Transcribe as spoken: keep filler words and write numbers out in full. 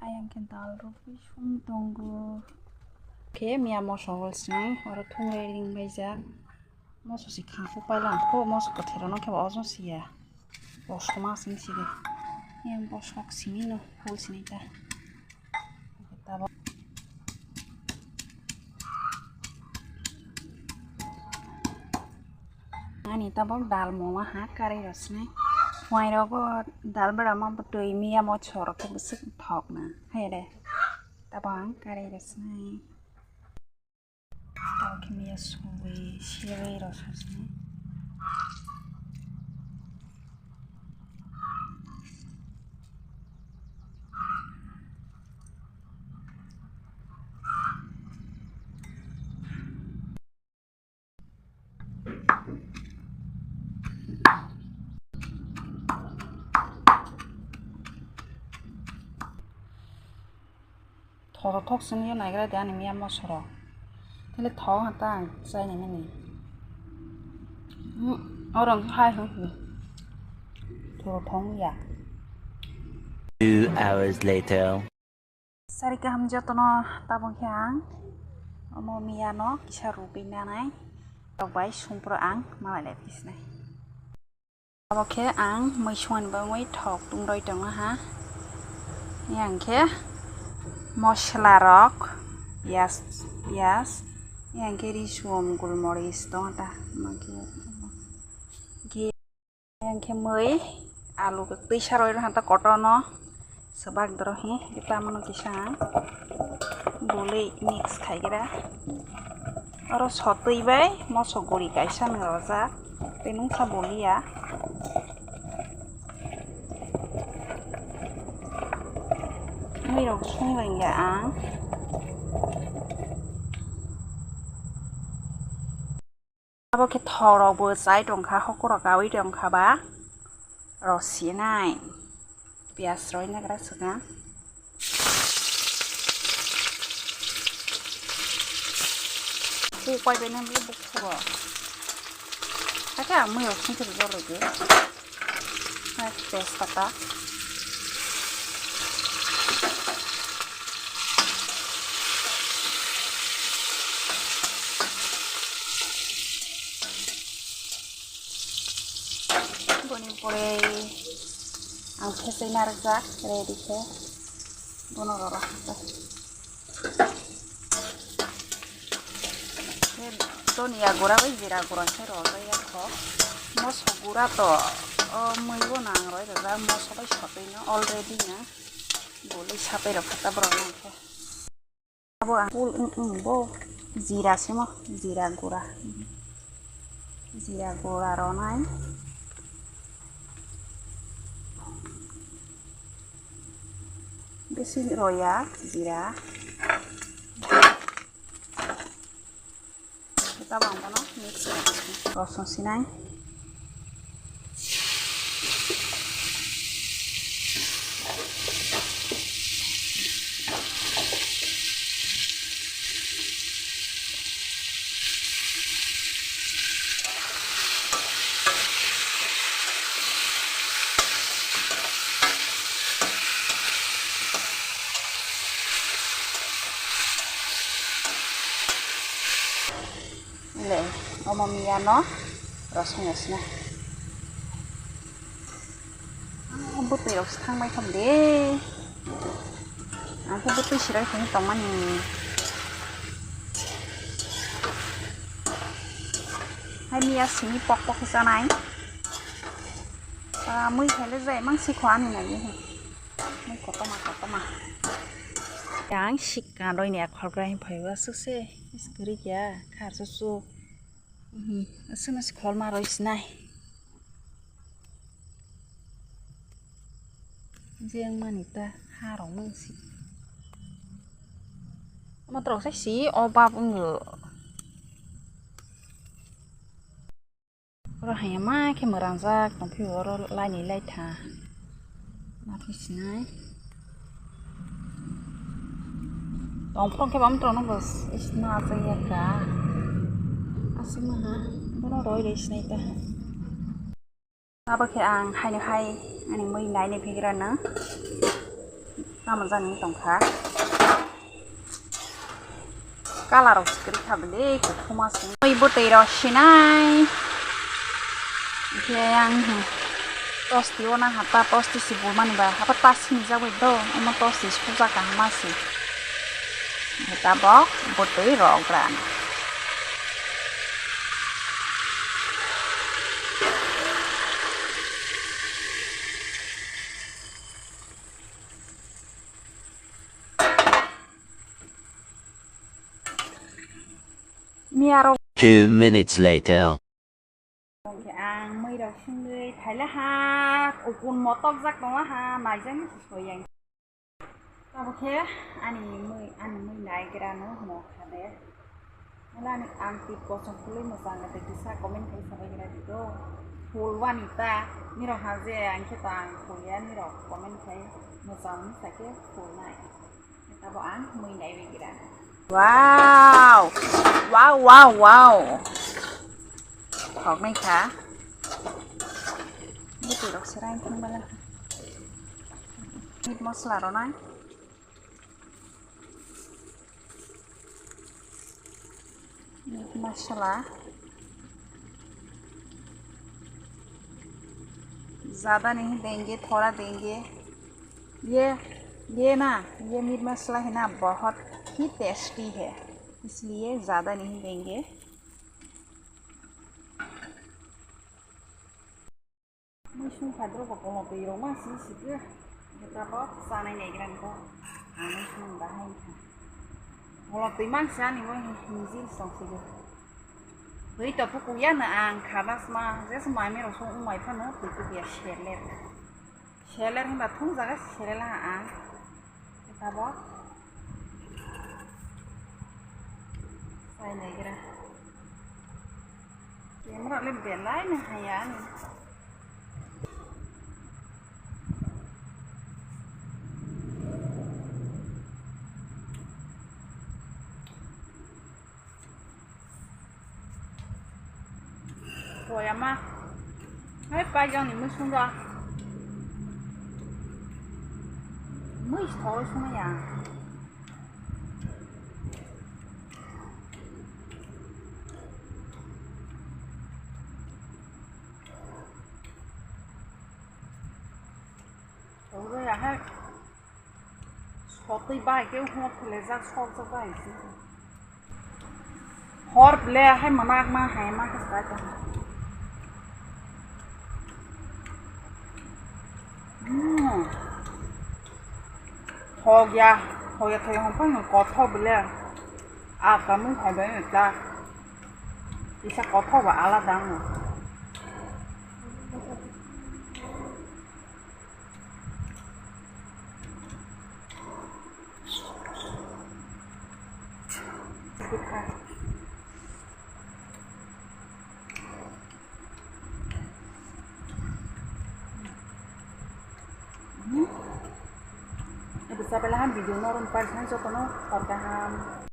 Ayang khe dal rwgwi song tongo. Khe miya moso hol sinai, oro thung ring baijak. Moso si kha kuk paila ang kho, moso kwthwi rokno khe bo ojon siya. Bo soma sing sidi. Yang bo sok simi no hol sinai ta. Tabok. Ani tabok dal moma ha kari rosnai. Huai rogo dal bera ma bwtwi miya moso rok khe bwswk thok na. Hai re. Tabok ang kari rosnai. Tao khe miya songwi sirwi rw sasini. Thoro thok sini yo naigra de ani miya mosoro. Tele thok hata ang chai nai mani. Hmm, oro hai hung hung. Thoro thong ya. Two hours later. Sari kaham jotono tabuk khe ang omo miya no kisa rupi nanai. Tok bai sumpro ang malai lai pisnai. Obo khe ang mui songmani bagwi thok tungroi tongo ha. Yang khe mosla rok, piyaj, piyaj, yang khe risum, gulmoris tongo ta. Yang khe, yang khe mui, alu twi saroi rw ha ta kotorno. Swbak doro hi, tamo no kisa bwlwi mix khai gra. Oro sotwi bai moso guri kaisa nw rojak, tei nungsa bwlwi ya. Mui rok song rwng ya ang. Abo khe thok rok bo chai tong kha, hokur rok kaui tong kha ba rw sinai. Piyaj roi nagra swkang. Kuk pai bai nang bukhugo. Hakhe ang mui rok song khe rw rw di. Hai, tejpata. Boni pore ang khesai narwkjak ready khe bono rwrwk kha. Dhoniya gura bai jira gura khe rwjak ya kho. Moso gura to o mui bo nang roi rwjak, moso bai sotwi no already no bwlwi sapai rw kha ta borok no khe. Abo ang pul, mm, mm, bo jira simo, jira gura. Jira gura ronai. Bisi roya, jira. Tabang bono mix rosong sinai. Le, omo miya no rosong ya sina. Ah, bwtwi rok se thang bai kham de. Ang khe bwtwi siroi khani tongmani. Hai miya simi pok pok khe chanai. Ah, mui khaile jai mang sikho ani nai. Mui kotorma kotorma. Yang sika roi ni akhol gra hin phai o aswk se. Is kwrwi kya, khar su su. Mhm, aswk no se khol ma roi sinai. Jeng mani ta ha rong mang si. Omo trok sai si o bab wngo. Oro hai ma khe mwrangjak tong phio oro laini laitha. Ma phi sinai. Tongphuru khe bam tongno bo is na asai ya ka. Asai ma ha. Bono roi roi sinai ta. Abo khe ang haino hai ani mui naini phigra no. Tamo jani tongkha. Colour rok sikiri kha bele kuphuma se. Oi bwtwi rok sinai. Khe yang tosti o na hata tosti si bumani ba hata ta sini jagwi do omo tosti sujak kahama se. Tabok bwtwi rok gra. Miyarok. Two minutes later. Ang mui rok sungwi phaila ha, ukun motok jak tongla ha, maijang ni soyang. Tabuk khe ani mui, ani mui naigra no hwno kha de. Wala ani ang tip kosom khulwi mwchang de kisa comment khai sabai gra di do. Phul wani ta, nirok ha je ang khe ta ang phul ya, nirok comment khai mwchang wngsa khe phul nai. Abo ang mui naiwi gira. Wow! Wow, wow, wow! Thoknai kha. Bwtwi rok se rain thang bala. Meat masala rok nai. Meat masala ज़्यादा नहीं देंगे, थोड़ा देंगे। ये, ये ना, ये मीट मसाला है ना, बहुत ही टेस्टी है, इसलिए ज़्यादा नहीं देंगे। Mui sung kha drok bo kolom twi rok ma si si khe. Tabok chanai naigra ni bo. Ang mui sung bahai kha. Kolom twi mang sa ni bo nijil song si khe. Twi to puku ya na ang kha das ma. Jes mai mi rok sung umai phano twi puku ya seler. Seler himba thung jaga selela ang. Tabok. Sai naigra. Camera le belai no haya ani. Koyama. Hai paijang ni mui sung ra. Mui sthoi sung ya. Oro ya hai. Sotwi bai khe hor thwlajak, sokjak bai se. Hor ble hai manak ma hai ma khe sai ta. Hmm. Thok ya, thok ya, thok ya, hong phang kotho ble. A kamui hai bai ta. Isa kotho ba alada ang. Ebe chapela ham video no rom paisang jotono hor kaham.